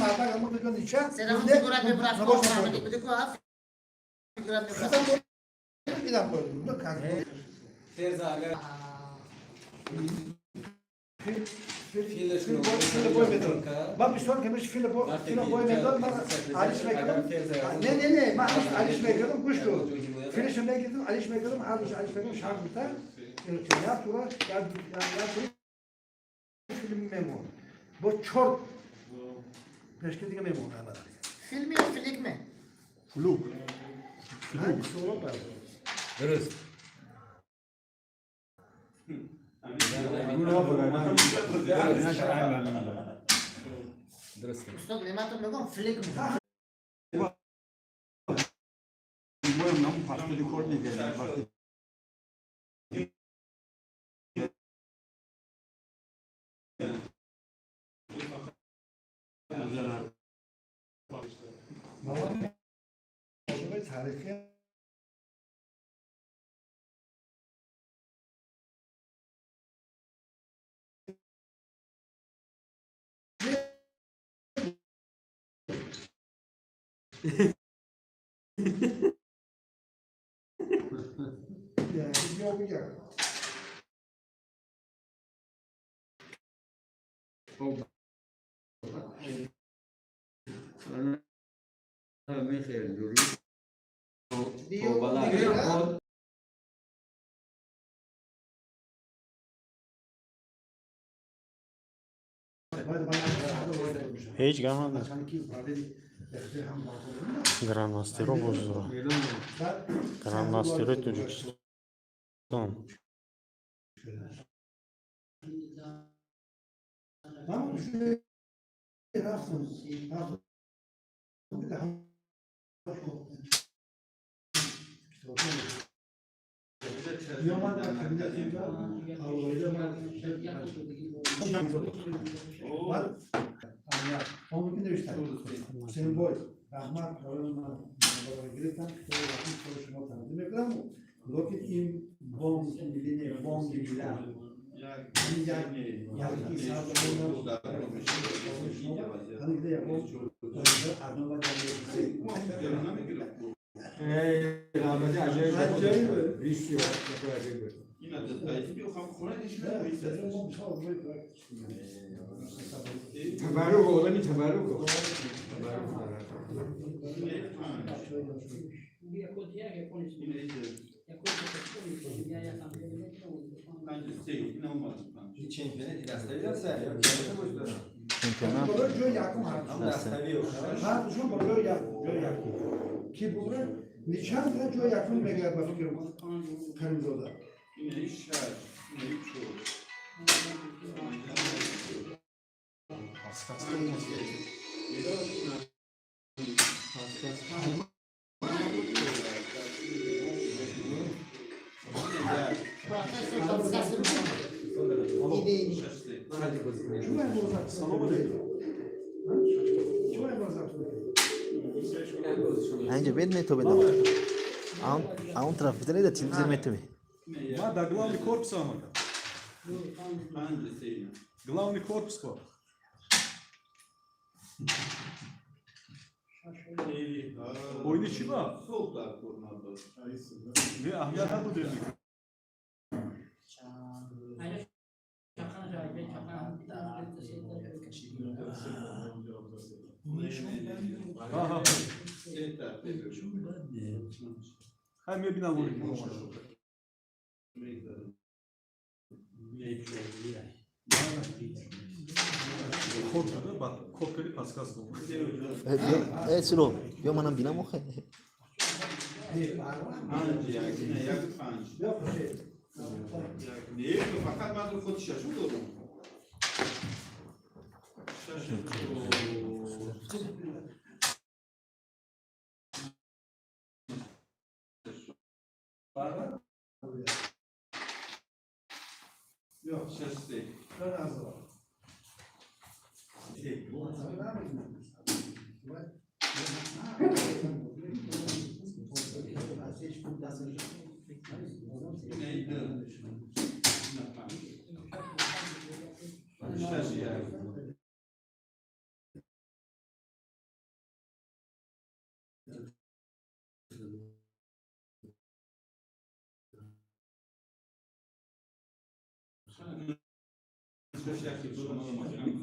мардак ама нича. Серам фигура мебрафт, фаҳмиди буди ку ҳафт фигура мебрафт. Идам бо. Ферза агар Ман бисёр кемиш фила бой медод, ман алиш мекардам. Не, не, не, ман алиш мекардам, гӯш кун. Филашо мегирдам, алиш мекардам, ҳар алиш мекардам, шах мита. Як тура, як тура филм мемон. Бо чор пешки дига мемон ҳама. Филми ё филикме? Флук. Флук. Дуруст. Дуруст. Устод Неъматов мегӯям филикме. Нам пахтали корни гелем. Тарихи. Ҳеҷ гап надорад. Грандмастеро боз дорад. Грандмастерои Тоҷикистон. Ҳусейнбой, раҳмат, гирифтам, китоби шумо тақдим мекунам, лекин ин бонки миллӣ не, бонки миллат. Ин як яки ҳамин ягон адома. Rahmeti acayip. Bisiyor. Acayip. Tabarruk oğlanı tabarruk. Tabarruk. Чемпионат. Ҷои якум ҳардушон бо ҷои якум ки бубра ничанд ҷои якум мегирад, ба фикри Каримзода. Профессор подсказка идейный. Чува имрӯз Салом алейкум. Чува имрӯз? Инҷа бед метобедам. А он тараф бидаледа телевизор метобе. Ма дар главный корпус омадам. Главный корпус ко. Оини чӣ ба? Не, аҳамият надодем. Аҳа. Хай, мебинам оли. Код буда, ба код кардӣ, подсказка омад. Э, Суро, биё, манам бинам охе. Фақат ман худ шашу дорам. Шашу. Yo'q, Шаш се. назар. Се. Не, ду. На панҷ. Шаш як. Гуфта.